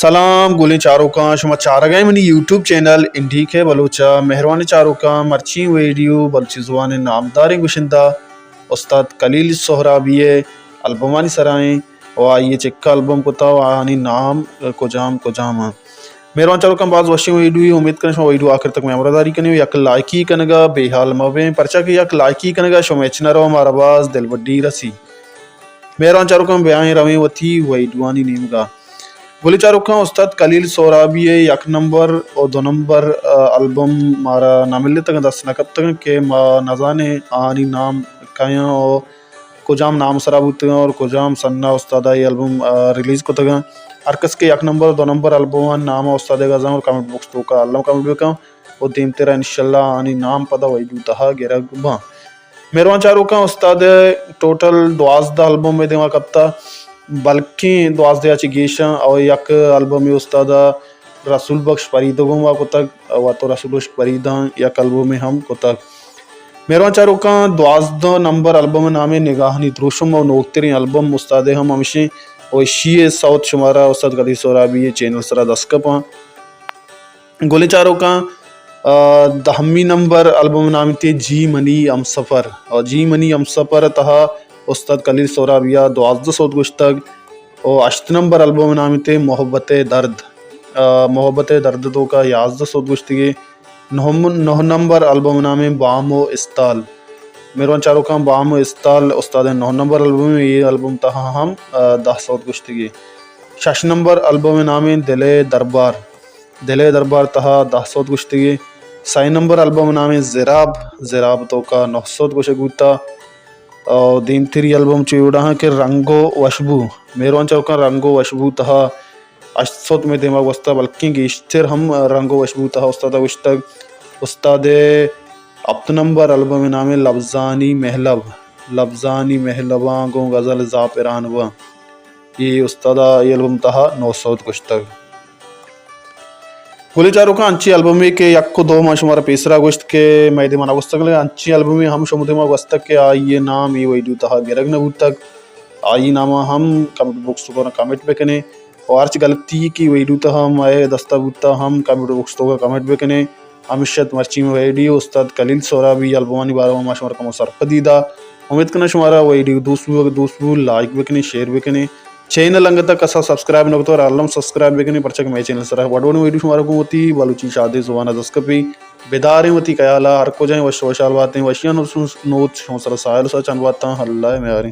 سلام گلیں چاروکاں، شما چارگ ءَ منی یوٹیوب چینل این ڈی کے بلوچ ءَ۔ مہروانیں چاروکاں، مرچی ویڈیو بلوچی زبان ءِ نامداریں گشندہ استاد خلیل سہرابی ءِ البمانی سرا ایں و آئی ءَ چکا البم کتا و آہانی نام کجام کجام اَں۔ مہروان چاروکاں، باز وشیں ویڈیو، امید کناں شما ویڈیو آخر تک مئے ہمراہداری کنیں و یک لائکی کنگا بے حال مہ بیں، پرچا کہ یک لائکی کنگا شمئے چنر و مارا باز دلبڈی رسی۔ مہروان چاروکاں، بیائیں رویں وتی ویڈیوانی نیمگا۔ گلیں چاروکاں، استاد خلیل سہرابی ءِ یک نمبر و دو نمبر، آ، البم مارا نہ ملتگ، دست نہ کپتگ کہ ما نزانیں آہانی نام کئے اَں و کجام نام سرا بوتگ اَں اور کجام سن ءَ استاد ءَ اے البم، آ، ریلیز کتگ اَں۔ ہر کس کہ یک نمبر و دو نمبر البم ءِ نام ءَ استاد ءَ گزاں اور کمنٹ باکس توکا الم کمنٹ بکن و دیمترا انشاءاللہ آہانی نام پدا ویڈیو تہا گرگ باں۔ مہروان چاروکاں، استاد ءِ ٹوٹل دوازدہ البم مئے دیما کپتا، بلکیں دوازدہ ءَ چہ گیش اَں، او یک البمے استاد ءَ رسول بخش فرید ءَ گوما کتگ، و تو رسول بخش فرید ءَ یک البمے ہم کتگ۔ مہروان چاروکاں، دوازدہ نمبر البم ءِ نام ایں نگاہانی دروشم و نوکتریں البم استاد ءِ ہم ہمشیں و اشی ءِ سوت شمارا استاد خلیل سہرابی ءِ چینل سرا دست کپاں۔ گلیں چاروکاں، آ، دہمی نمبر البم ءِ نام ایں جی منی ہمسفر۔ آ، جی منی ہمسفر ءِ تہا استاد خلیل سہرابی ءَ دوازدہ سوت گوشتگ۔ و ہشت نمبر البم ءِ نام ایں محبت ءِ درد۔ آ، محبت ءِ درد ءِ توکا یازدہ سوت گوشتگی۔ نہم-، نہ نمبر البم ءِ نام ایں بام و استال۔ مہروان چاروکاں، بام و استال استاد ءِ نہ نمبر البم ایں، اے البم تہا ہم، آ، دہ سوت گوشتگی۔ شش نمبر البم ءِ نام ایں دل ءِ دربار۔ دل ءِ دربار تہا دہ سوت گوشتگی۔ سئے نمبر البم ءِ نام ایں زراب، زراب ءِ توکا نہ سوت گوشگ بوتا۔ او دیمتری البم چو اے وڑا اَں کہ رنگ و وشبو، مہروان چاروکاں، رنگ و وشبو تہا ہشت سوت مئے دیما گوستا، بلکیں گیشتر ہم رنگ و وشبو تہا استاد ءَ گوشتگ۔ استاد ءِ ہپت نمبر البم ءِ نام ایں لبزانی مہلب، لبزانی مہلباں گوں غزل زعفران باں۔ اے استاد ءَ اے البم تہا نہ سوت گوشتگ۔ گلیں چاروکاں، انچیں البمے کہ یک و دو ما شمارا پیسرا گوشت کہ مئے دیما نہ گوستگ، بلے انچیں البمے ہم شمئے دیما گوستگ کہ آئی ءِ نام اے ویڈیو تہا گرگ نہ بوتگ۔ آئی ءِ ناما ہم کمنٹ باکس ءِ توکا کمنٹ بکنے و ہرچ غلطی کہ ویڈیو تہا مئے دستا بوتا ہم کمنٹ باکس ءِ توکا کمنٹ بکنے۔ ہمیش ات مرچی مئے ویڈیو استاد خلیل سہرابی البمانی باروا ما شمارا کمو سرپدی دا۔ امید کناں شمارا ویڈیو دوست بو، اگہ دوست بو لائک بکنے، شیئر بکنے۔ چینل انگت کسا سبسکرائب نہ کتو، الم سبسکرائب بکنے، پرچا کہ مئے چینل سرا وڑ وڑیں ویڈیو شمارا گوں وتی بلوچی شادیں زبان ءَ دست کپی۔ بداریں وتی خیالا، ہر کجا ایں وش وشحال باتیں، وشیاں نوت شمئے سرا ساہیل سا چنڈ باتاں، اللہ ءِ میاریں۔